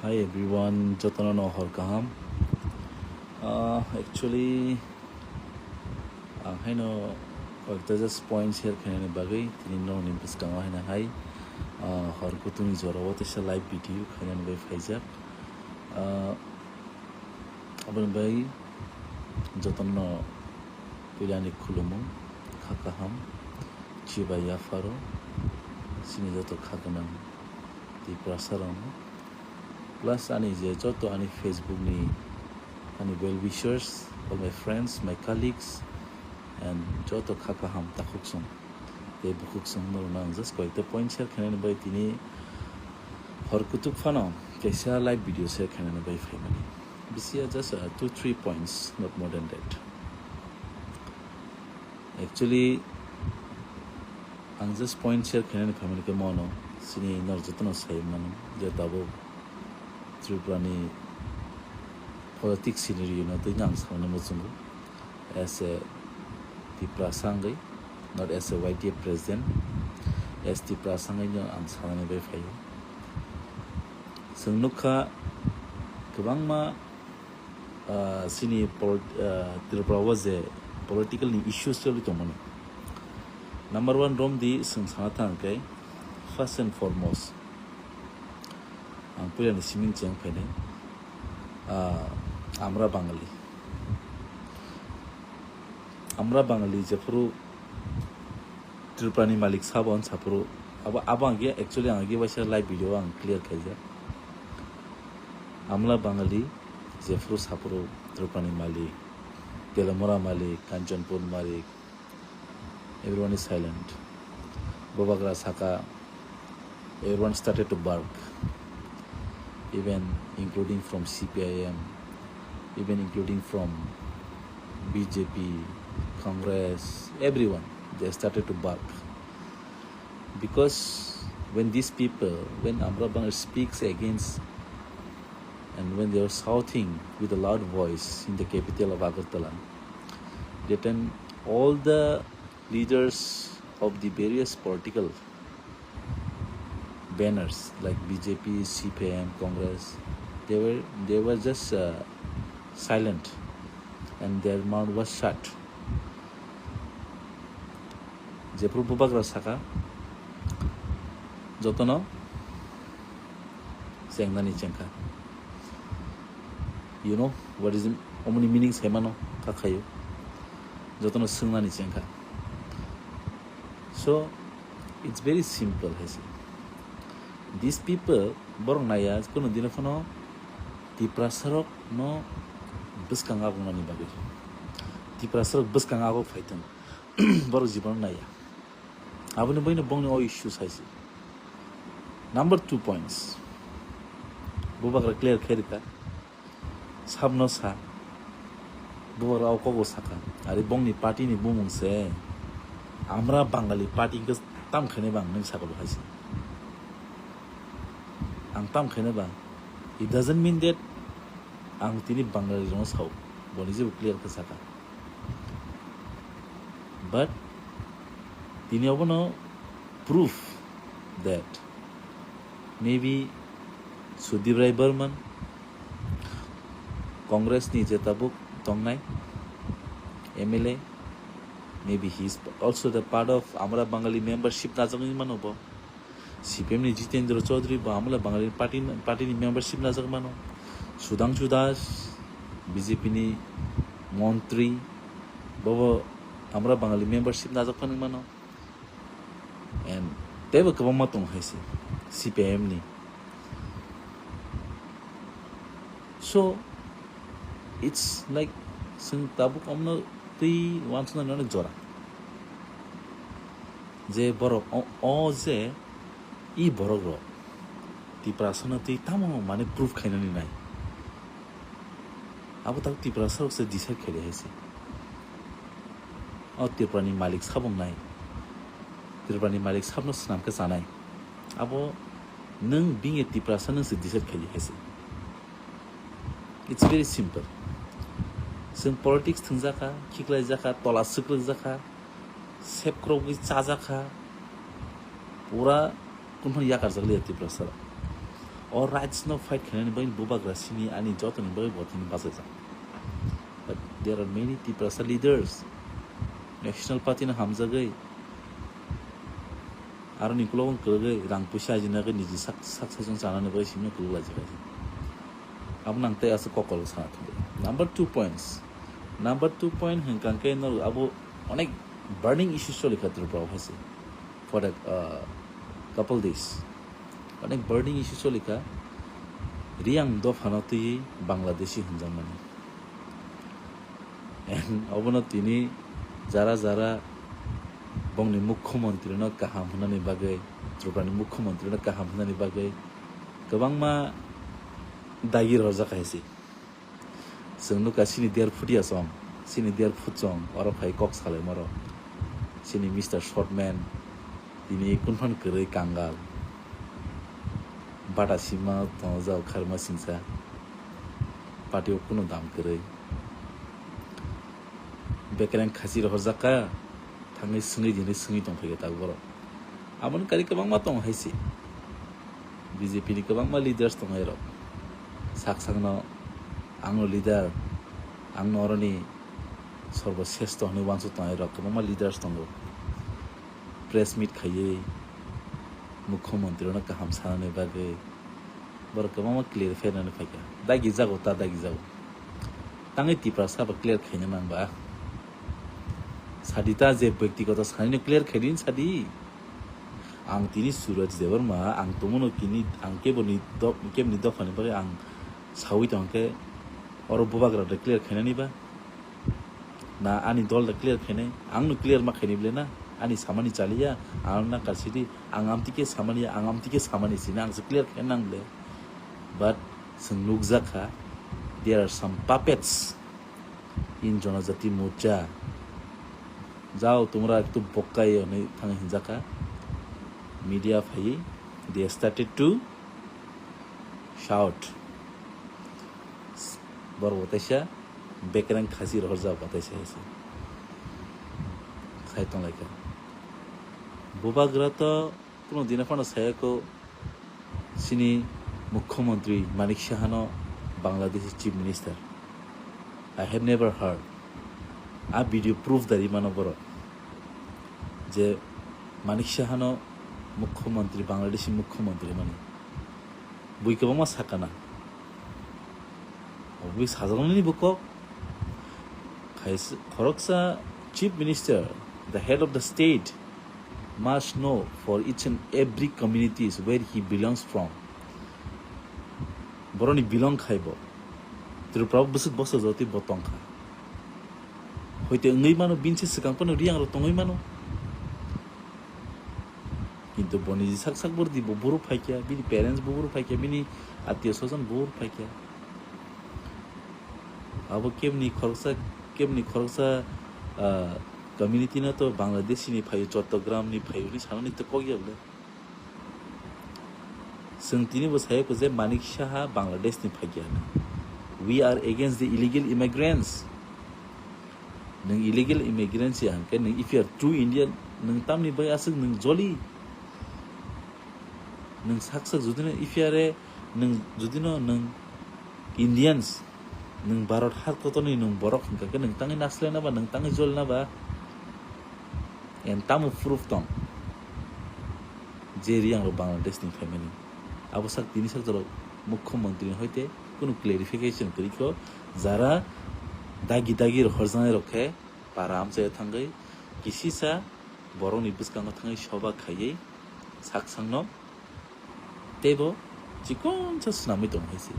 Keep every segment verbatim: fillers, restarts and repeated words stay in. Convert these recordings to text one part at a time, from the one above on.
Hi everyone, jotono no hor kaham. Ah, actually, ang haino koyekta just point share khainani bagwi tini nokni bwskango haino hai, ah, hor kutung ni jora o teisa live video khainani bai phaijak. Ah, aboni bai jotono puila ni khulumung, kha kaham, chibai yapharo, chini joto kha gwnang Tiprasa rokno. Plus ani je joto ani Facebook ni ani well wishers, all my friends, my colleagues, and joto kha kaham takhuk song tei bukhuk song norokno ang just koyekta point share khainani bai tini hor kutuk phano kaisa live video share khainani bai phaimani. Bisi ya just, uh, two three points, not more than that. Actually, ang just point share khainani phaimani khe mono chini nor jotono sai mano je tabuk Tripura ni politics scenario no twi ang sanani muchungo as a Tiprasa wngwi, not as a Y T F president, as Tiprasa wngwi no ang sanani bai phaio. Chwng nukha kwbangma, ah, chini pol-, ah, Tripura o je political ni issues choli tongmani. Number one romdi chwng sana thang khe first and foremost ang puila ni siming cheng phainai, ah, Amra Bangali. Amra Bangali jephuru Tripura ni malik sabo hwn saphuru abo, abo ang actually ang agi waisa live video ang clear khaijak. Amra Bangali jephuru saphuru Tripura ni malik, Telamura malik, Kanchanpur malik, everyone is silent. Bubagra saka, everyone started to bark, even including from C P I M, even including from B J P, Congress, everyone, they started to bark. Because when these people, when Amra Bangali speaks against and when they were shouting with a loud voice in the capital of Agartala, that time all the leaders of the various political banners like B J P, C P I M, Congress, they were, they were just, uh, silent and their mouth was shut. Jephuru Bubagra saka, jotono chengnani chengkha. You know what is the, omoni meaning saimano kakhayo. Jotono swngnani chengkha. So, it's very simple, hai se. These people, borok naiya, kuno dino phano Tiprasa rok no bwskang agonani bagwi. Tiprasa rok bwskang ago phaithang. Borok jibon naiya. Aboni bagwi no bongni o issue saisi. Number two points. Bubagra clear khe rikha. Sabno sa. Bubagra o kogo saka. Ari bongni party ni bumung se. Amra Bangali party hwnkhe tam khainai bang nung saka bo hai se. Ang tam khainai bang. It doesn't mean that ang tini Bangali rokno sao. Boni jebo clear khe saka. But tini obono proof that maybe Sudip Rai Barman, Congress ni je tabuk tongnai M L A, maybe he is also the part of Amra Bangali membership najagwi mano bo. C P M ni Jitendra Chaudhary bo Amra Bangali party, party ni membership najak mano. Sudhangshu Das, B J P ni montri, bobo Amra Bangali membership najak phano mano. And teibo kwbangma tongo hai se C P I M ni. So, it's like, chwng tabuk omno twi uansuknani onek jora. Je borok o, o je i borok rok Tiprasano twi tamo mane proof khainani nai. Abo tabuk Tiprasa rok se decide khaidi hai se. O Tripura ni malik sabo wngnai. Tripura ni malik sabno swnam khe chanai. Abo nwng being a Tiprasa nwng se decide khaidi hai se. It's very simple. Chwng politics thwngjakha, khiklaijakha, tola swkrakjakha, sepkrokgwi chajakha, pura kunphano yakarjak liya Tiprasa rok. O rights no fight khainani bagwi bubagra sini ani jotoni bagwi bo tini bachajak. But there are many Tiprasa leaders, National Party no hamjagwi, aroni ukulok kwrwgwi rang puisa ajinagwi niji sak, sak saichung chanani bagwi simi kwrwk laijak. Abo nang tei aswk kokol sana thangwi. Number two points. Number two point hwnkha khe norok abo onek burning issues choli kha Tripura o hai se. For a, uh, couple days. Onek burning issues choli kha. Riang dophano twiwi Bangladeshi hwnjakmani. And obono tini jara jara bongni mukhyamantri no kaham hwnani bagwi, Tripura ni mukhyamantri no kaham hwnani bagwi kwbangma dagi rwjak hai se. Chwng nukha chini der phut ya chong, chini der phut chong, oro phai kok salaimorok. Chini Mister Shortman, tini kunphan kwrwi kangal. Bata sima tongjak kharma singsa. Party o kunu dam kwrwi. Bekereng khasi rohorjak kha, thangwi swngwi dinwi swngwi tongphai kha tabuk borok. Aboni kari kwbangma tongo hai se. B J P ni kwbangma leaders tongo airok. Sak sakno, "Angno leader, angno oroni sorbo sresto," hwnwi uansuk tongo airok. Kwbangma leaders tongo. Press meet khaiwi mukhyamantri no kaham sanani bagwi borok kwbangma clarify rwnani phaikha. Dagi jago ta dagi jago. Tangwi Tiprasa bo clear khaina nang ba. Sadi ta je byaktigoto sanino clear khaidi sadi. Ang tini Suraj Debbarma, ang tongmano kini, ang keboni do-, keboni dophani bagwi ang sawi tongkhe oro bubagra de clear khainani ba? Na ani dol de clear khainai? Angno clear ma khaini ble na? Ani samani chaliya, ang na karsidi, ang amtike samani, ang amtike samani sina, ang se clear khaina nang ble. But chwng nukjak kha, there are some puppets in Janajati Morcha. Jao tumra ektu bokkai hwnwi thang hinjak kha. Media phaiwi they started to shout. Borok bo teisa bekereng khasi rohorjak bo teisa hai se. Sai tonglaikha. Bubagra to Kuno dina phano saya ko chini Mukhyamantri Manik Sahano Bangladeshi Chief Minister. I have never heard. A video proof dari mano borok je Manik Sahano Mukhyamantri, Bangladeshi Mukhyamantri mani. Bui kwbangma sakana. Obwi sajaknani bo kok. Khaisa khoroksa Chief Minister, the head of the state, must know for each and every communities where he belongs from. Boroni belong khai bo. Tripura bwswk bosor jotwi bo tongkha. Hoite wngwi mano, bini se swkang phano Riyangrok tongwi mano. Kintu boni sak sak bordi bo buru phaikya, bini parents bo buru phaikya, bini attiyo sojon bo buru phaikya. Abo kebni khoroksa, kebni khoroksa, ah, community no to Bangladesh ni phaio, Chottogram ni phaio ni sanani to kok ya bole. Chwng tini bo sayo ko je Manik Saha Bangladesh ni phaikya hwnwi. We are against the illegal immigrants. Nwng illegal immigrants ya hwnkhe nwng if you are true Indian, nwng tamni bai aswk nwng joli. Nwng sak sak jodi no if you are a, nwng jodi no nwng Indians, nwng Bharat hat kotorni nwng borok hwnkha khe nwng tangwi naslai na ba, nwng tangwi joli na ba? En tamo proof tong je Riyangrok Bangladesh ni phaimani? Abo sak tini sak jorok Mukhyamantri ni hoite kunu clarification kwrwi kho, jara dagi dagi rok horjaknai rok khe para amchaio thangwi kisisa borokni bwskango thangwi soba khaiwi sak sakno teibo chikonsa swnamwi tongo hai se.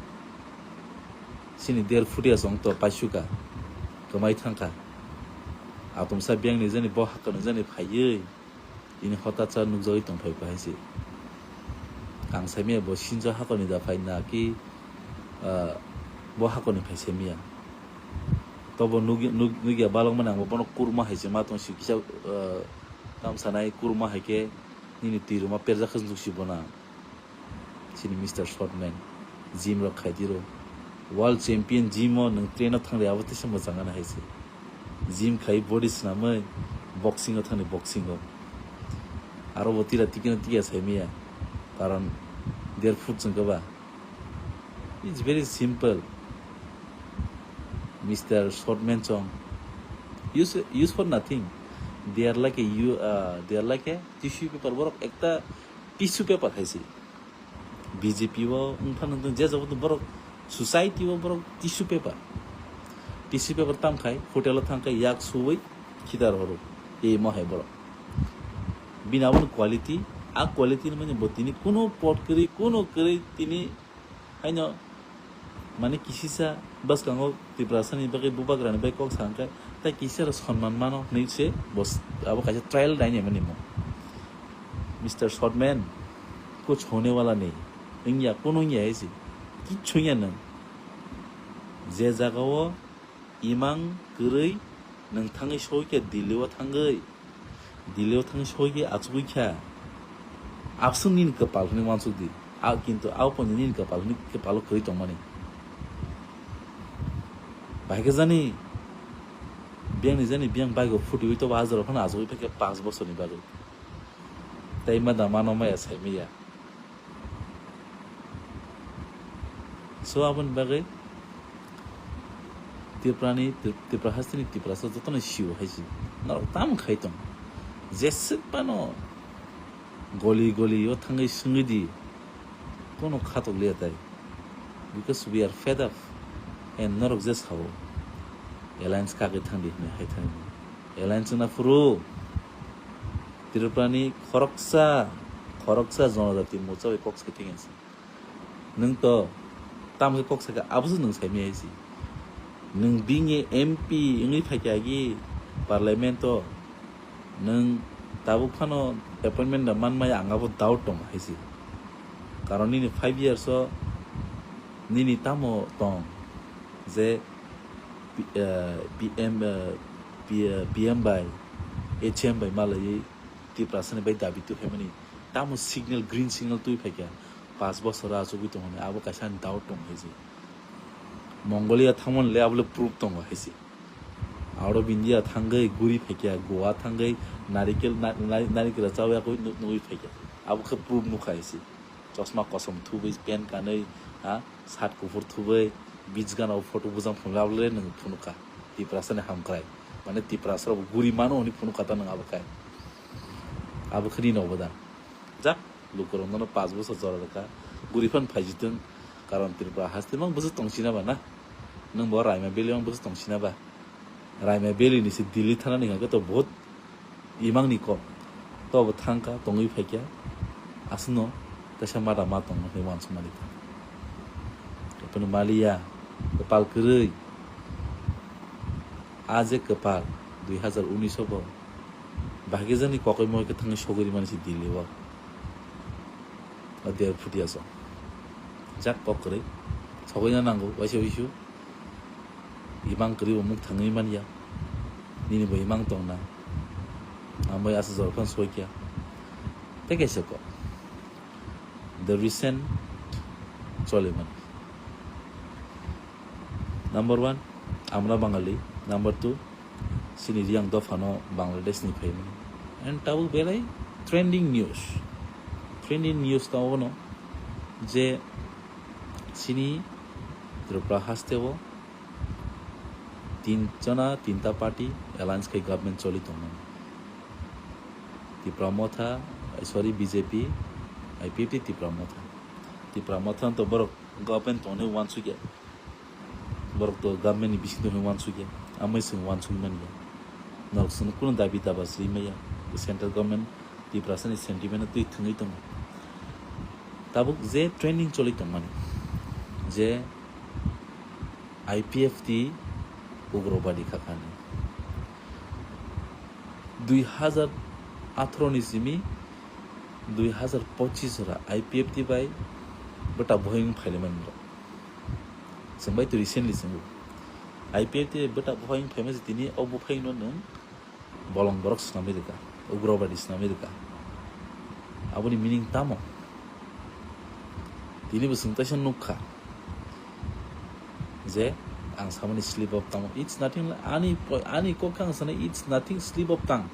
Chini der phuti asong to paisuka kwmai thangkha. Atomsa biyang ni jani bo hakor ni jani phaiwi tini hotatsa nukjagwi tongphai bo hai se. Ang saimaya bo sinjo hakor ni da phai na ki, ah, bo hakor ni phai saimaya. Tobo nugya, nug-, nugya balok mani ang bo bono kurma hai se ma tong si kisa, ah, tam sanai kurma hai khe nini twi rwma perjak khe nuksi bo na. Chini Mister Shortman, gym rok khai di rw. World champion gym o nwng train o thang rw abo teisa mwchang gana hai se. Gym khai body swnamwi boxing o thangni boxing o. Aro bo tira tikino tiya saimaya. Karon der foot chwng khe ba. It's very simple, Mister Shortman Chong. Use, use for nothing. They are like a, you, uh, they are like a tissue paper. Borok ekta tissue paper hai se. B J P o wngphano je jabo borok society o borok tissue paper. Tissue paper tam khai hotel o thang khai yak suwi khidar horo. Ei mo hai borok. Bini abono quality, a quality ni mani bo tini kuno pot kwrwi, kuno kwrwi tini haino mani kisisa bwskango Tiprasani bagwi bubagrani bai kok sa hwnkhe tai kisa rok sonman mano hinwi se bo s-, abo kaisa trial nainai mani mo. Mister Shortman, kuch hone wala nahi. Wngya, kuno wngya hai se. Kichu wngya nwng. Je jagao imang kwrwi nwng thangwi soi khe Delhi o thangwi. Delhi o thangwi soi khe achugwi kha. Abswng nini kwpal hwnwi uansuk di. A kintu a upon nini kwpal hwnwi kwpalo kwrwi tongmani. Bahai khe jani biyang ni jani biyang bike o phuti ui tobo a jora phano achugwi phaikhe panch bosorni bagwi. Tei ma da mano maya sai maya. So aboni bagwi Tripurani, Tri-, Tripura hasteni Tiprasa jotono sio hai se. Norok tamo khai tong. Jeswk phano goli goli o thangwi swngwi di. Kono khatok liya tai. Because we are fed up. And norok je sao. Alliance kagwi thangdi hinwi hai thangdi. Alliance wngna phuru Tripurani khoroksa, khoroksa jonojati mocha bai kok sai thangya se. Nwng to tamo khe kok sakha, abo se nwng sai maya se. Nwng bini M P wngwi phaikha agi parliament o, nwng tabuk phano appointment da man maya, ang abo doubt tongo hai se. Karon nini five years o nini tamo tong je P-, eh, P M, eh, P-, eh, P M bai, H M bai malaiwi Tiprasani bai dabi twi phaimani. Tamo signal, green signal twi phaikha, panch bosor achugwi tongmani, abo kaisa ani doubt tongo hai se. Mongolia thangmani le abo le proof tongo hai se. Out of India thangwi guri phaikha, Goa thangwi narikel, na-, na-, narikel chawi yakwi nu-, nugwi phaikha. Abo khe proof nukha hai se. Chosma kosom thubwi, pen kanwi, ha, shirt kuphur thubwi, beach gana o photo bujang phunukha, abo le nwng phunukha. Tiprasani hamkrai. Mane Tiprasa rok guri mano hwnwi phunukha ta nwng abo khai. Abo khe nini obodan. Jak, lukurok nono panch bosor jora rwkha. Guri phan phaijitwng. Karon Tripura haste mang bwswk tongchina ba na? Nwng bo Raima Valley mang bwswk tongchina ba? Raima Valley ni se Delhi thana ni hwnkhe to bahut imang ni kok. To bo thangkha, tongwi phaikha. Aswkno kaisa mada ma tongma khe uansukmani kha. Tei phano maliya, kwpal kwrwi. A je kwpal, dui hazar unis o bo bahai khe jani kokoi moi khe thangwi sogwi rimani se Delhi o. O der phuti aso. Jak kok kwrwi. Sogwina nango, waisa wisu. Imang kwrwi bo muk thangwi manya. Nini bo imang tongna. Ang bai asa jora phano soi kya. Tei kaisa kok. The recent cholimani. Number one, Amra Bangali. Number two, chini Riyang dophano Bangladesh ni phaimani. And tabuk belai trending news. Trending news tamo bono je chini Tripura haste o tin jona, tinta party alliance khai government choli tongmani. Tipra Motha, eh, sorry, B J P, I P F T, Tipra Motha. Tipra Motha to borok government tongnai uansukya. Borok to government ni bising tongwi uansukya. Amai chwng uansukmani ya. Norok chwng kunu dabi daba swi maya. Central government Tiprasani sentiment twi thwngwi tongo. Tabuk je trending choli tongmani, je I P F T ugrobadi kha kha hinwi. Dui hazar atharo ni simi dui hazar pochis ra I P F T bai bwta bohai wng phailaimani rok. Chwng bai to recently chwngo. I P F T bai bwta bohai wng phaima se tini o buphai no nwng bolong borok swnamwi rwkha, ugrobadi swnamwi rwkha. Aboni meaning tamo? Tini bo chwng teisa nukha je ang samani slip of tongue. It's nothing like, ani po-, ani kok khe ang sanai, it's nothing slip of tongue.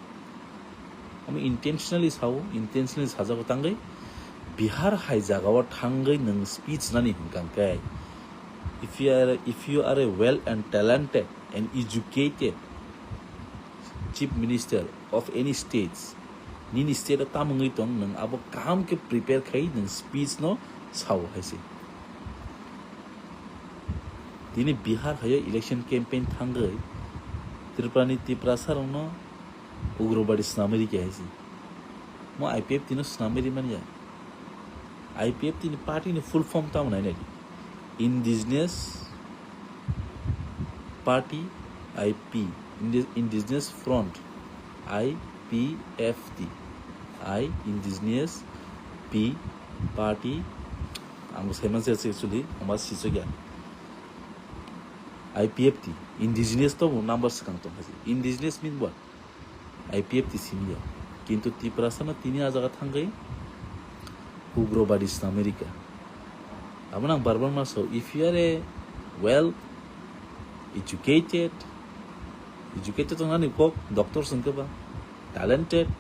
Amo intentionally sao, intentionally sajago tangwi Bihar hai jagao thangwi nwng speech nani hwnkha khe If you are, if you are a well and talented and educated chief minister of any states, nini state o tamungwi tong, nwng abo kaham khe prepare khai nwng speech no sao hai se. Tini Bihar hayo election campaign thangwi Tripura ni Tiprasa rokno ugrobadi swnamwi rikha hai se. Mo I P F T no swnamwi rimani ya. I P F T ni party ni full form tamo nai nai di. Indigenous Party, I P, Indi-, Indigenous Front, I P F T, I, Indigenous, P, Party, ang bo saiman se actually, ang ba sisok ya. I P F T, Indigenous to bo number swkang tong hai se. Indigenous mean what? I P F T simi ya. Kintu Tiprasa no tini a jaga thangwi ugrobadi swnamwi rikha. Abo nang bar bar ma sao, if you are a well educated, educated wngnani kok doctor se wngkhe ba, talented,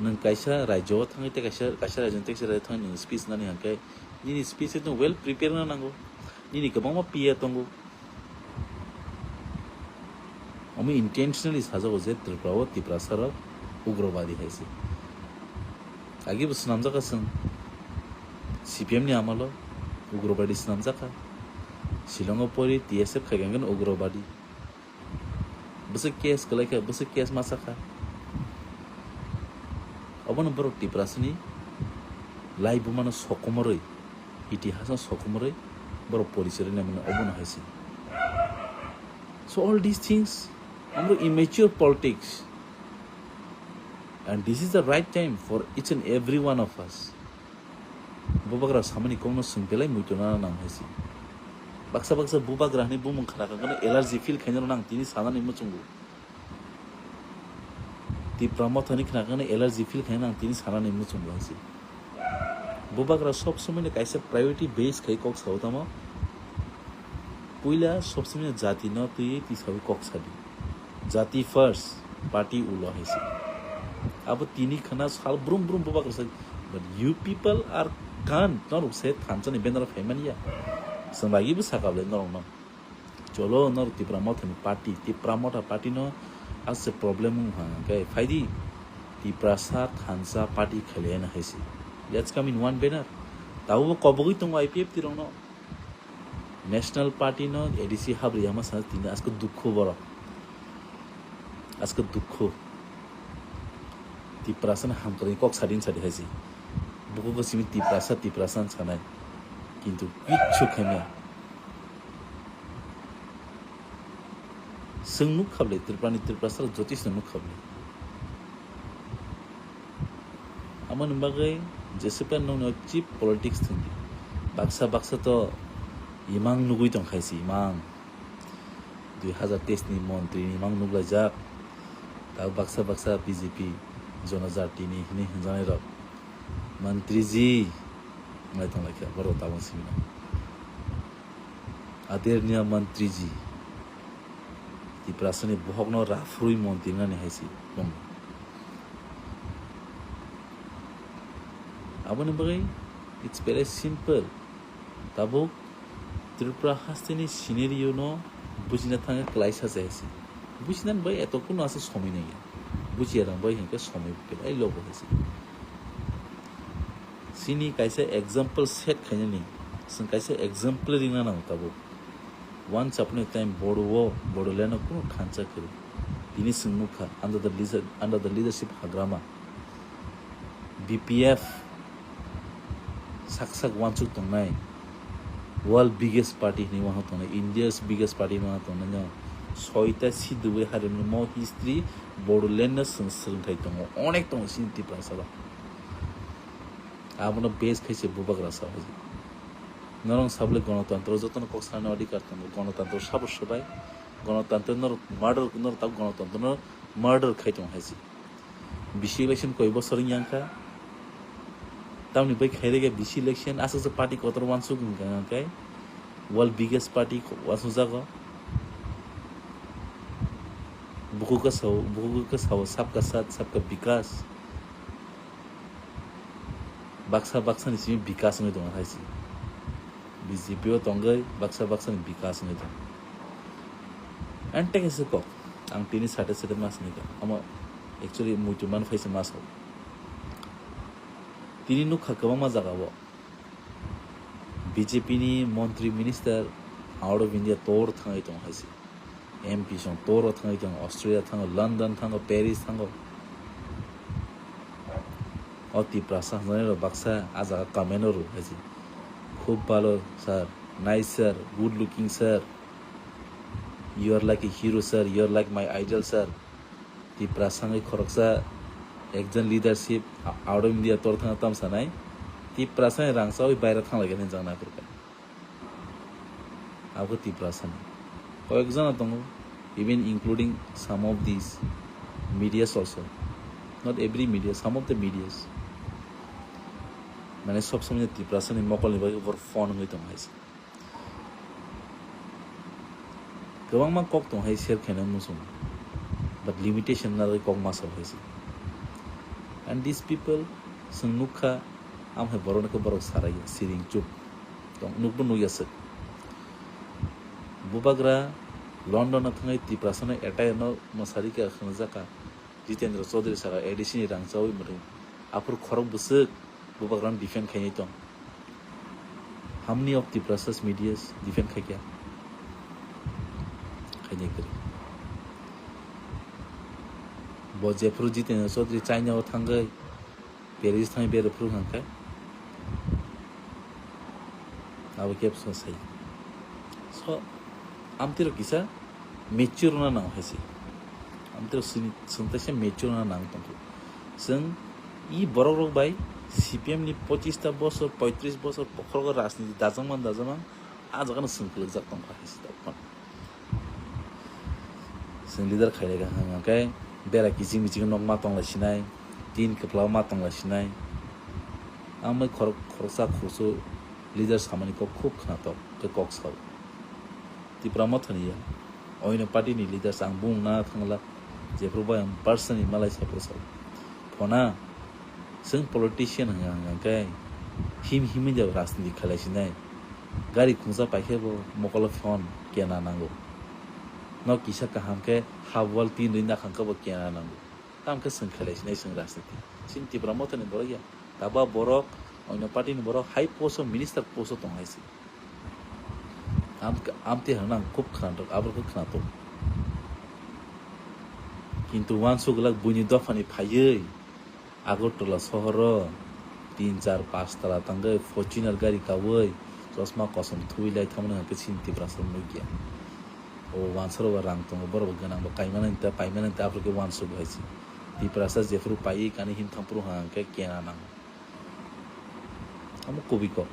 nwng kaisa rajyo o thangwi tei kaisa, kaisa rajyo ni tei kaisa rajyo thangwi nwng speech nani hwnkhe, nini speech no well prepare wngna nango, nini kwbangma P A tongo. Omo intentionally sajago je Tripura o Tiprasa rok ugrobadi hai se. Agi bo swnamjakha chwng C P M ni amalo ugrobadi swnamjakha. Shillong o pori T S F khai khe ugrobadi. Bwswk case kwlai kha, bwswk case ma cha kha. Obono borok Tiprasa ni laibuma no sokomorwi, itihas no sokomorwi borok porichoi rwna mano obono hai se. So all these things, amro immature politics. And this is the right time for each and every one of us. Bubagra samani kokno swng belai muitu nana nang hai se. Baksa baksa bubagra hani bumung khna kha kheno allergy feel khaina rw nang tini sanani muchungo. Tipra mothani khna kheno allergy feel khaina nang tini sanani muchungo hai se. Bubagra sob somoi no kaisa priority base khai kok sao tamo. Puila sob somoi no jati no twi twi sawi kok sadi. Jati first, party ulo hai se. Abo tini khna sal brum brum bubagra sai. But you people are can't, norok se thansa ni banner o phaimani ya. Chwng lagi bw sakha bwle norok no. Cholo norok Tipra Motha ni party, Tipra Motha party no as a problem wng ha hwnkhe phaidi Tiprasa thansa party khailai na hai se. Let's come in one banner. Tabuk bo kobogwi tongo I P F T rok no. National Party no A D C habri yama sa tini asko dukho borok. Asko dukho. Tiprasa ni hamkrai kok sadin sadi hai se. Bukugo simi Tiprasa, Tiprasa ni sanai. Kintu kichu khaimya. Chwng nuk kha bwle, Tripura ni Tiprasa rok jotono nuk kha bwle. Amoni bagwi jeswkha nwngno cheap politics thwngdi. Baksa baksa to imang nugwi tong khai se, imang. Dui hazar teis ni montri ni imang nuglaijak. Tabuk baksa baksa B J P jonojati ni hinwi hwnjaknai rok. Mantriji wng lai tong lai kha, borok tabuk simi no. Aderniya Mantriji, Tiprasani bohokno raphurwi montri wngnani hai se bung. Aboni bagwi it's very simple. Tabuk Tripura hasteni scenario no bujina thangkhe klaisa se hai se. Bujinani bai eto kuno ase somoi nangya. Bujiya rang bai hinkhe somoi belai lobo hai se. Chini kaisa example set khainani, chwng kaisa example rina nango tabuk. Once upon a time Bodo o, Bodoland o kunu thansa kwrwi. Tini chwng nukha under the leader-, under the leadership Hagrama, B P F sak sak uansuk tongnai, world biggest party hinwi uansuk tongnai, India's biggest party hinwi uansuk tongnai no, soita sidubui harimni mo history Bodoland no chwng swrwngthai tongo, onek tongo chini Tiprasa rok. Abono base khai se bubagra sa hai. Norok sabole gonotantro jotono kok sanani adhikar tongo. Gonotantro sabo swbai. Gonotantro norok murder, norok tabuk gonotantro no murder khai tongo hai se. Bisi election koi bosor wng yang kha. Tamoni bai khai rega bisi election aswk se party kotor uansuk wng kha hwnkhe world biggest party uansuk jago. Buku ka sao, buku ka sao sabka sath sabka bikas. Baksa baksa ni simi bikas wngwi tongo hai se. B J P o tongwi baksa baksa ni bikas wngwi tong. And tei kaisa kok, ang tini sate sate mas wngwi tong. Omo actually muitu man phaisa mas o. Tini nukha kwbangma jaga o B J P ni montri minister out of India tor thangwi tong hai se. M P song toro thangwi tong, Australia thango, London thango, Paris thango. O Tiprasa hwnwi rok baksa ah jaga comment o rw hai se. Khub bhalo sir, nice sir, good looking sir. You are like a hero sir, you are like my idol sir. Tiprasa wngwi khoroksa ekjon leadership out of India tor thangna tam sanai. Tiprasa ni rang chawi baira thanglaikha hinwi jang naphurkha. Abo Tiprasa ni koyekjona tongo, even including some of these medias also. Not every media, some of the medias. Mane sob somoi Tiprasa ni mokol ni bagwi bor phone wngwi tong hai se. Kwbangma kok tong hai share khaina muchung, but limitation na kok ma sao hai se. And these people, chwng nukha, am hai borok no khe borok sarai siring chup tong, nukbo nukya swk. Bubagra London no thangwi Tiprasa no attire no mwsari kha khwnajak kha. Jitendra Chaudhary saka A D C ni rang chawi mwthung. Aphuru khorok bwswk bubagrano defend khainai tong. How many of Tiprasas medias defend khaikha? Khainai kwrwi. Bo jephuru Jitendra Chaudhary China o thangwi Paris thangwi bere phuru hwnkha. Abo khe bwsa sai. So, amtwi rok kisa mature wngna nango hai se. Amtwi rok sini, chwng teisa mature wngna nango tongkha. Chwng i borok rok bai C P M ni pochista bosor, poitris bosor bokhorogo rajniti dajak man dajak man, ah jagano chwng kwlwkjak tongkha hai se tongkha. Chwng leader khailai kha hwnkhe bera kiching miching nok ma tonglai sinai, tin kwpla ma tonglai sinai. Ang bai khorok-, khoroksa khoroksa leader samani kok khub khwnatok khe kok sao. Tipra Mothani ya, oino party ni leaders ang bung na thangla, jephru bai ang personally malai sa phuru sao. Phona, chwng politician hwnka hwnka khe him himwi de rajniti khailai sinai. Gari khungsa paikhe bo mokolo phone kena nango. Nok kisa kaham khe half wall tin rwi nakhang khe bo kena nango. Tamo khe chwng khailai sinai chwng rajniti. Chini Tipra Mothani borok ya. Taba borok, oino party ni borok high post o minister post o tong hai se. Am-, amtwi hwnna ang khub khwnatok, abo khe khwnatok. Kintu uansuk glak buini dophani phaiwi Agartala sohoro tin char pash tala tangwi Fortuner gari kaui chosma kosom thui lai thangmani hwnkhe chini Tiprasa nukya. O uansaro bo rang tongo, borok bo gwnang bo kaimani ta, paimani ta, aphuru khe uansuk hai se. Tiprasa jephuru paiwi kani him thangphuru hwnkhe kena nango. Amo kubui kok.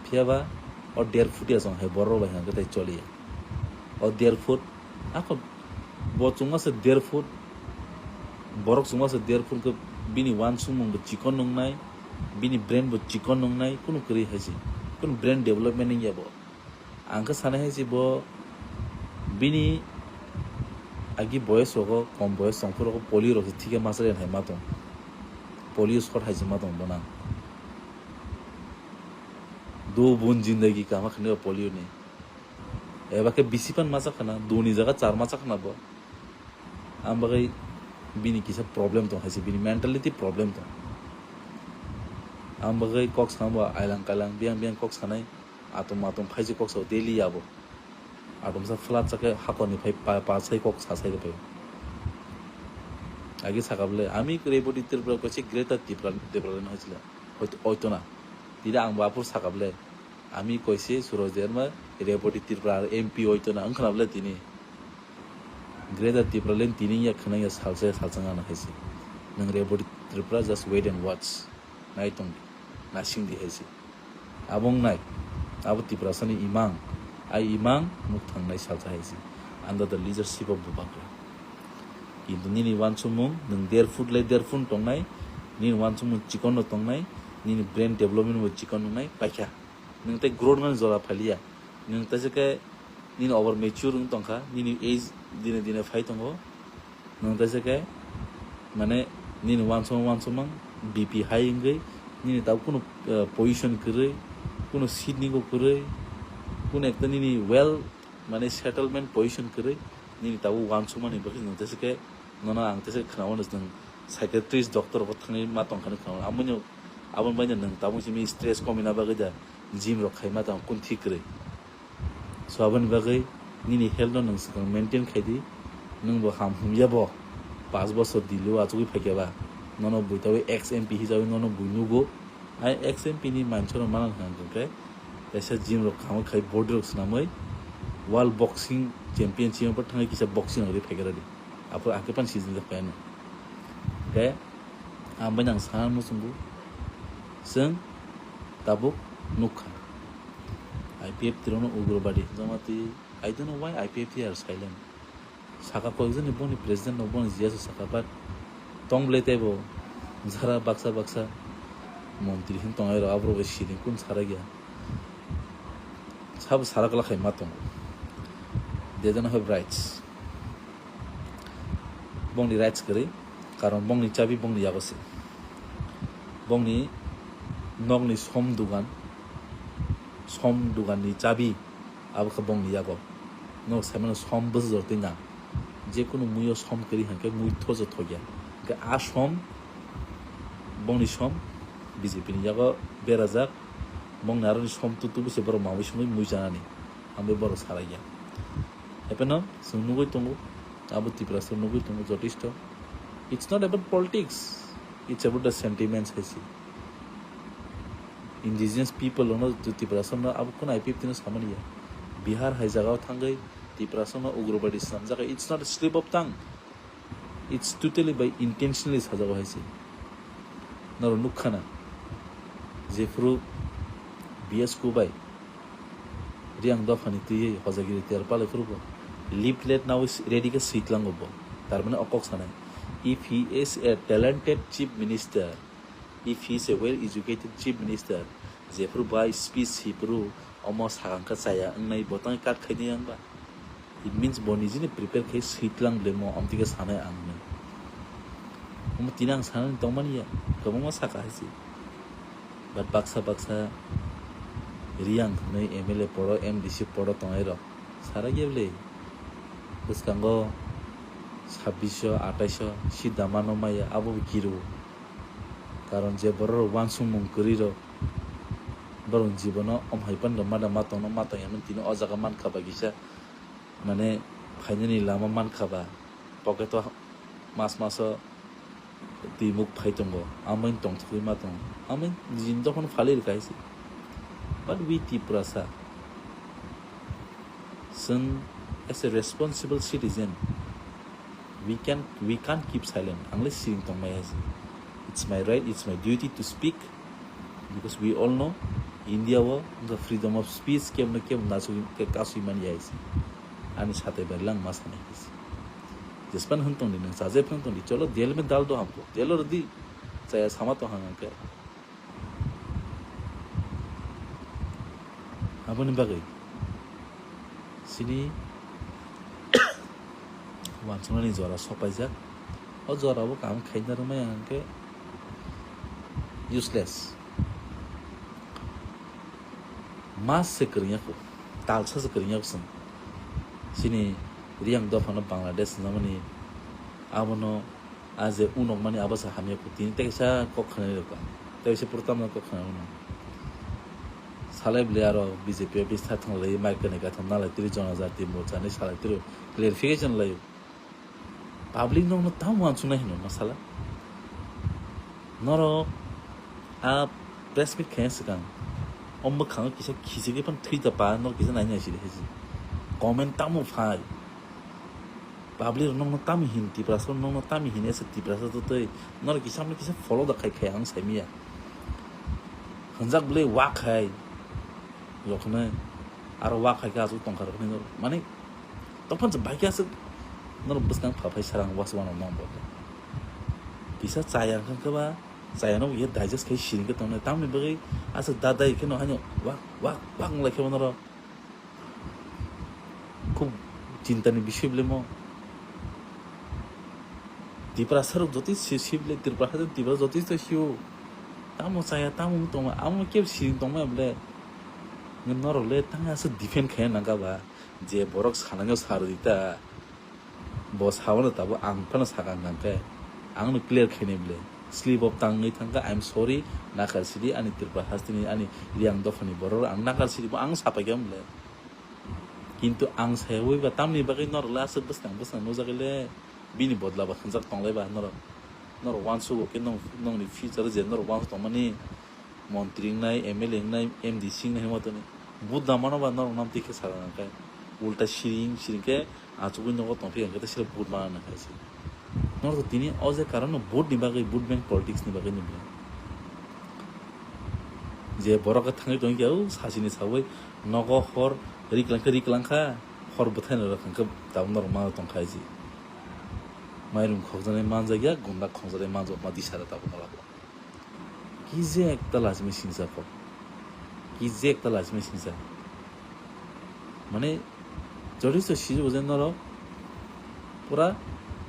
Phiya ba o der foot ya chwng hai borok bai hwnkhe tai choliya. O der foot, ako bo chwngma se der foot, borok chwngma se der foot khe bini uansukmung bo chikon nungnai, bini brain bo chikon nungnai, kunu kwrwi hai se, kunu brain development wngya bo. Ang khe sanai hai se bo bini agi boyes rogo, kom boyes tongphuru rogo polio rok se thikhe masa rwya hai ma tong. Polio shot hai se ma tong bo nang. Do bun jindagi kama khani polio ni. Eba khe bisi pan masa khana, do ni jaga char masa khana bo. Ang bagwi bini kisa problem tong hai se, bini mentality problem tong. Ang bagwi kok sama bo ailang kailang, biyang biyang kok sanai. Atom atom phaijak kok sao daily abo. Atomsa flat chakhe hakorni phai pa, pa sai kok sa sai phai. Agi sakable, ami Reboti Tripura koise Greater Tripura, Tripura no hoisila. Hoito, hoito na. Tida ang bo aphuru sakable. Ami koise Suraj Debbarma Reboti Tripura M P hoito na. Ang khnable tini. Greater Tripura len tini ya khwnang ya salsa ya salsa ngana haise. Nang Reboti Tripura just wait and watch. Nai tong di, nasing di hai se. Abo wngnai, abo Tiprasani imang, ai imang nuk thangnai salsa hai se, under the leadership of Bubagra. Kintu nini uansukmung, nwng der foot lai der foot tongnai, nini uansukmung chikon no tongnai, nini brain development bo chikon wngnai, paikha. Nwng tei growth mani jora phaliya. Nwng teisa khe nini over mature wng tongkha, nini age dine dine phai tongo. Nwng teisa khe, mane, nini uansukmung uansukmung B P high wngwi, nini tabuk kunu, eh, position kwrwi, Kuno seat ni go kwrwi, kuno ekta nini well, mane settlement position kwrwi, nini tabuk uansukmani bagwi nwng tesa khe nono ang tesa khe khwnao nwng psychiatrist doctor rok thangwi ma tongkha khwnao. Aboni, aboni bai nwng tabuk simi stress komina bagwi da gym rok khaima tong kun thik kwrwi. So aboni bagwi nini health no nwng swkang maintain khai di, nwng bo ham humya bo, paanch bosor dilo achugwi phaikha ba, nono bui tabwi ex M P hisabai nono bui nugo. Ai ex M P ni manchoro manang hwnkhe kaisa gym rok khamwi khai body rok swnamwi world boxing championship o thangwi kisa boxing rok phaikha di. Aphuru akhe pan season jak phaiano. Khe ang bai nang sana muchungo, chwng tabuk nukha I P F T rokno ugrobadi joma twi. I don't know why I P F T are silent. Saka koikjani boni president no boni G S o saka, but tong bwle teibo jara baksa baksa montri hin tongnai rok aborok bai siring kun sarakya. Sabo sarakla khai ma tongo. They don't have rights. Bongni rights kwrwi, karon bongni chabi bongni yago se. Bongni nokni som dugan, som duganni chabi abo khe bongni yago. Nok saimano som bwsajor twi nang. Jekunu muio som kwrwi hwnkhe mui thojo thokya. Hwnkhe a som, bongni som B J P ni yago berajak. Bongni aroni som tutu bwse borok mamui songwi mui chanani. Hambai borok salai ya. Hapheno chwng nugui tongo, abo Tiprasa nugui tongo jotesto. It's not about politics, it's about the sentiments hai se. Indigenous people ono Tiprasa no abo kono I P F T no samani ya. Bihar hai jagao thangwi Tiprasa no ugrobadi swnamjak, it's not a slip of tongue. It's totally by intentionally sajago hai se. Norok nukha na, jephuru B S Kubai Riang dophani twiwi hojagiri ter palai phuru bo leaflet nawi ready khe swi tlango bo. Tar mane o kok sanai, if he is a talented chief minister, if he is a well educated chief minister, jephuru bai speech swi phuru omo sakang khe chaya wngnai bo tang kat khainai yang ba. It means bo nijini prepare khe swi tlang bwlemo, amtwi khe sanai ang hinwi. Omo tini ang sanani tongmani ya, kwbangma saka hai se. But baksa baksa Riang hwnwi M L A poro, M D C poro tongnai rok sarak ya bwle. Bwskango sabbish sho, atais sho seat da mano maya, abo bo kiru. Karon je borok rok uansukmung kwrwi rok, borok jibono om hai phano ma da ma tongno ma tong ya, tini o jaga mankha ba kisa. Mane phainani lama mankha ba, pocket o mas maso twi muk phai tongo, amoni tongthokgwi ma tongo, amoni nijini dophano phalwi rwkha hai se. But we Tiprasa, chwng as a responsible citizen, we can, we can't keep silent. Ang le siring tongmaya hai se. It's my right, it's my duty to speak. Because we all know, India o wngkha freedom of speech, kebo no kebo nasugwi, ke-, kasui manya hai se. Ani satai bai lang ma sanai hai se. Jespan hwn tong di, nang chaje phang tong di, cholo, diyal mein dal do hamko, diyal rw di, chaya sama tong hang khe. Aboni bagwi chini uansuknani jora sopaijak. O jorao kaham khaina rwmaya hwnkhe useless. Mas se kwrwngya kho, talsa se kwrwngya kho chwng. Chini Riang dophano Bangladesh hwnjamani, abono a je unokmani abo se hamya kho. Tini tei kaisa kok khwnai rwkha, tei kaisa pura tamno kok khwnai rwkha. Salai bwlai aro B J P office tha thang lai, mic kwnwi gatham nalai tiri, Jonojati Morcha ni salai tiri, clarification lai. Public nokno tamo uansuknai hino masala. Norok a press meet khaina swkang o mwkhango kisa khichigwi phano thwi ta pa, norok kisa naina naisidi hai se. Comment tamo phai. Public rok nokno tamo hin, Tiprasa rok nokno tamo hin, ese Tiprasa to tei norok kisa mano kisa follow da khai khai ang saimanya. Hwnjak bwlai wak hai. Rok hwnwi aro wak hai khe aswk tongkha rok hwnwi norok. Mani, tokphano se bai khe aswk norok bwskang pha phai sarang was wanw nang bo. Kisa chaya hwnkhe ba, chaya no ye digest khai siring khe tongnai. Tamni bagwi aswk da dai khe no haino wak, wak, wak wng lai khe bo norok. Khub chinta ni bisoi bwlai mo. Tiprasa rok joto si, si bwlai, Tiprasa, Tiprasa joto to sio. Tamo chaya, tamo wng tongma, amo kebo siring tongmaya bwlai. Norok le tang aswk defend khaina nangkha ba, je borok sanani sa rwdi ta, bo sabono tabuk ang phano sakha hwnkhe, ang no clear khainai bwle. Slip of tongue wngwi thangkha, I'm sorry, nakar sidi ani Tripura hasteni ani Riyang dophani borok ang nakar sidi bo ang sapaikha bwle. Kintu ang sayawi ba tamni bagwi norok le aswk bwskang bwskang nukjagwi le bini bodla ba hwnjak tonglai ba norok. Norok uansugo khe nong-, nongni future je norok uansuk tongmani montri wngnai, M L A wngnai, M D C wngnai hwnwi tongmani. Vote da mano ba norok nam twi khe sakha hwnkhe ulta siring siring khe achugwi nogo tongphi hwnkhe tei sira vote mana nang khaisi. Norok to tini o je karon no vote ni bagwi, vote bank politics ni bagwi ni bwle. Je borok khe thangwi tongwi khe, o sasini sawi nogo hor riklangkhe riklangkha, hor bwthaino rwkha hwnkhe tabuk norok ma tongkha isi. Mairum khokjaknai manjakya, gunda khokjaknai manjakma disara tabuk norok. Ki je ekta lachimwi singsa kok. Ki je ekta lachimwi singsa. Mane, jotosto sijugo je norok pura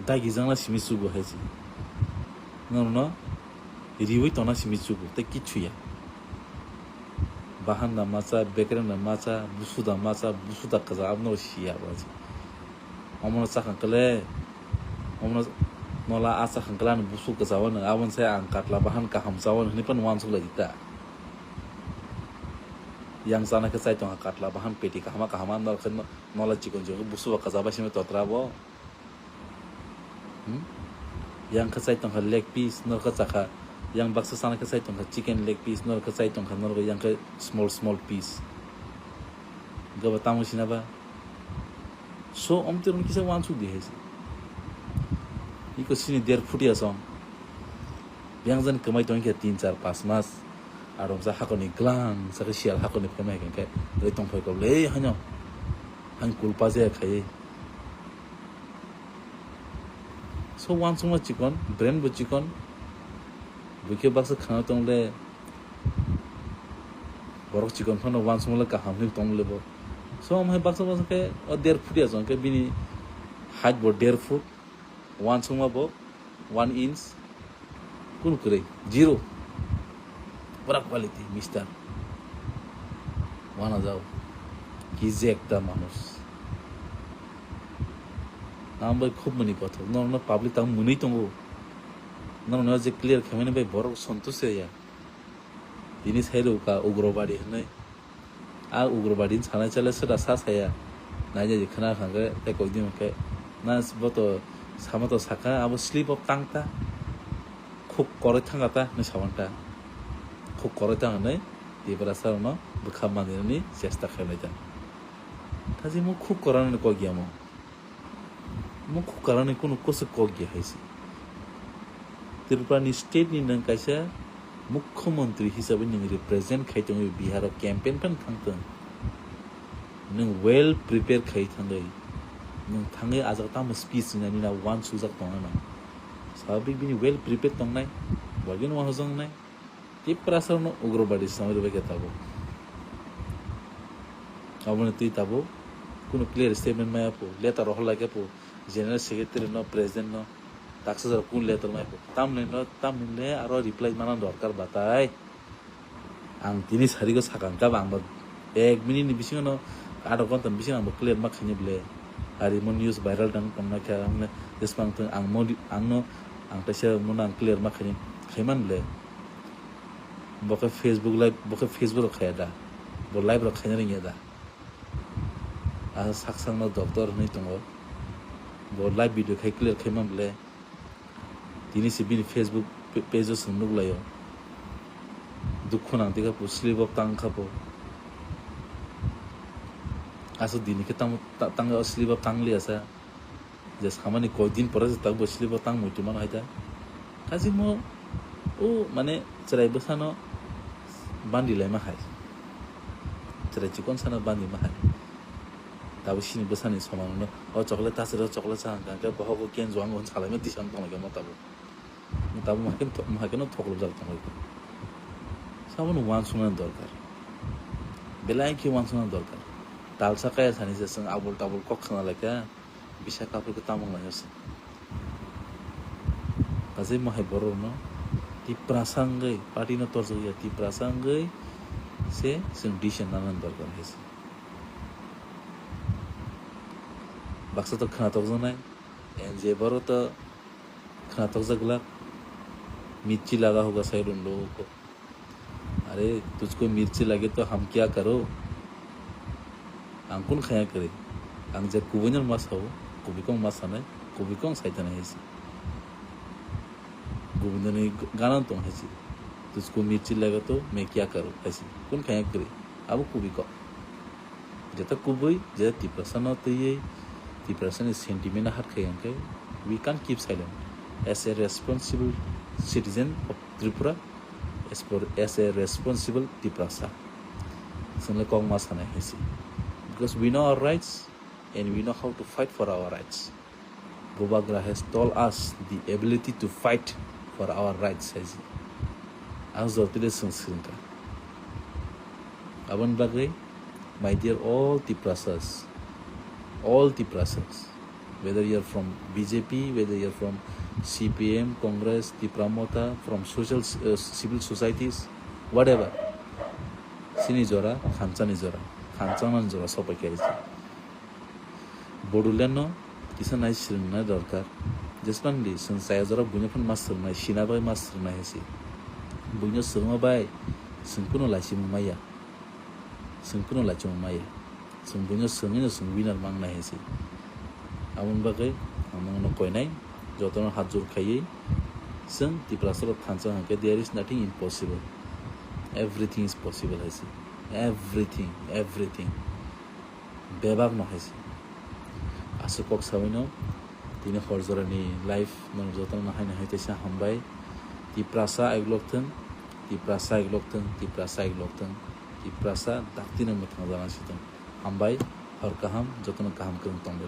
dagi jangla simi chugo hai se. Norokno riwi tongna simi chugo, tei kichu ya. Bahan da macha, bekereng da macha, busu da macha, busu da kaja, abono siya bo hai se. Omono chakha kle, omono nola a chakha kle ani busu kaja o nang, aboni sai ang katla bahan kaham cha o nang hinwi phano uansuk lai di ta. Yang chana khe chai tongkha katla bahan peti kahama kahama, norok khe no-, nola chikon chikon khe busu bo kaja bai simi totra bo. Hmm? Yang khe chai tongkha leg piece, norok khe chakha, yang baksa chana khe chai tongkha chicken leg piece, norok khe chai tongkha, norok yang khe small small piece. Gabo tamo sina ba? So, omtwi rok kisa uansuk di hai se. Iko sini der phuti asong. Yang jan kwmai tong khe tin, char, pas mas. Aromsa hakoni glang, sakhe siyal hakoni phaima hai khe, oi tong phai kok le, ei, hanyo. Hani kulpa jaya khai. So, uansukma chikon, brain bo chikon. Buikhe baksa khana tong le. Borok chikon phano uansukma le kaham hinwi tong le bo. So, omo hai baksa baksa khe o der phuti asong khe bini height bo der foot, uansukma bo one inch, kunu kwrwi, zero. Pura quality, mister. Wana jao. Ki je ekta manush. Ang bai khub mani kothok. Norokno public tamo mwnwi tongo. Norokno je clear khaimani bai borok santush ya. Tini sai rwkha Ugrobadi hwnwi. A Ugrobadi ni sanai chale swda sa saya. Naina di khna kha hwnkhe tei koi din hwnkhe. Na bo to sama to saka abo slip of tongue ta. Khuk koroi thanga ta hwnwi sawan ta. Khuk koroi thang hwnwi Tiprasa rokno bwkha mandirani chesta khainai ta. Kaji mo khuk korana ni kok ya mo. Mukhuk karani kunu kwswk kok ya hai se. Tripura ni state ni nwng kaisa mukhyamantri hisabe nwng represent khai tongwi Bihar o campaign phano thang tong. Nwng well prepare khai thangwi, nwng thangwi ajak tamo speech wngnani na uansukjak tongna nang. Swabik bini well prepare tongnai, bagwino uansukjaknai. Tiprasa no Ugrobadi samari bai khe tabuk. Aboni twi tabuk kunu clear statement maya po, letter rohor lai khe po, General Secretary no, President no, taksa jora kunu letter maya po. Tamni no, tamni le aro reply mana dorkar batai. Ang tini sari ko sakang kha, ang ba ek minute ni bisingo no, adha ghonta ni bisingo ang bo clear ma khaini bole. Ari mo news viral tang tong na khe ang le, jesmang thung ang mo, ang no, ang kaisa mo no ang clear ma khaini, khaiman bole. Bo khe Facebook live, bo khe Facebook rok khaya da, bo live rok khaina ringya da. A sak sak no doctor hinwi tongo, bo live video khai clear khaima bole. Tini se bini Facebook pa-, page o chwng nuk lai o. Dukhu nang twi kha po, slip of tongue kha po. Aswk dini khe tamo ta-, tang slip of tongue liya sa. Je samani koi din pore se tabuk bo slip o tang muitu mano hai ta. Kaisa mo o mane chwrai bwsano bandi laima hai. Chwrai chikon sano bandi ma hai. Tabuk sini bwsani somano o chocolate ta chwrai o chocolate cha hwnkha hwnkhe bohogo kenjo ang hwn salaima tisa wng tonglaikha mo tabuk. Tabuk ma hakhe, ma hakhe no thoklop jak tonglaikha. Sabono uansuknani dorkar. Belai khe uansuknani dorkar. Talsa kaya sani se chwng abul tabul kok khna laikha. Bisa kapur khe tamung lainw se. Kaisa mohai borok no Tiprasa wngwi party no torjak ya, Tiprasa wngwi se chwng decision nana dorkar hai se. Baksa to khwnatok jaknai, N J boro to khwnatok jak glak, mirchi laga hoga sai rung logo ko. Are tujhko mirchi lage to hum kya karo? Ang kun khaya kwrwi? Ang je kubui no ma sao, kubui kong ma sanai, kubui kong sai tanai hai se. Gobindoni gana tong hai se. Tujhko mirchi lage to main kya karo hai se. Kun khaya kwrwi? Abo kubui kok. Jeta kubui, jeta Tiprasa no twiwi, Tiprasa ni sentiment no hurt khai hwnkhe, we can't keep silent. As a responsible citizen of Tripura, as, for, as a responsible Tiprasa, chwngno kok ma sanai hai se. Because we know our rights and we know how to fight for our rights. Bubagra has told us the ability to fight for our rights hai se. Ang jotile chwng swrwngkha. Aboni bagwi, my dear all Tiprasas, all Tiprasas, whether you are from B J P, whether you are from C P M, Congress, Tipra Motha, from social, uh, civil societies, whatever, chini jora, khanchani jora, khanchangmani jora sopai kha hai se. Bodoland no kisa nai swrwngna dorkar. Jesmandi chwng chaya jora buino phano ma swrwngnai, sina bai ma swrwngnai hai se. Buino swrwngma bai chwng kuno laichimung maya. Chwng kuno laichimung maya. Chwng buino swrwngwi no chwng winner mangnai hai se. Aboni bagwi ang nokno koinai, jotono hat jor khaiwi chwng Tiprasa rok thansa hwnkhe there is nothing impossible. Everything is possible hai se. Everything, everything. Bebak no hai se. Aswk kok sawi no tini hor jora ni live no jotono no hai no hai teisa hambai. Tiprasa aiglok thung, Tiprasa aiglok thung, Tiprasa aiglok thung, Tiprasa dakti no mwthang jana si thung. Hambai, hor kaham, jotono kaham kwrwng tong.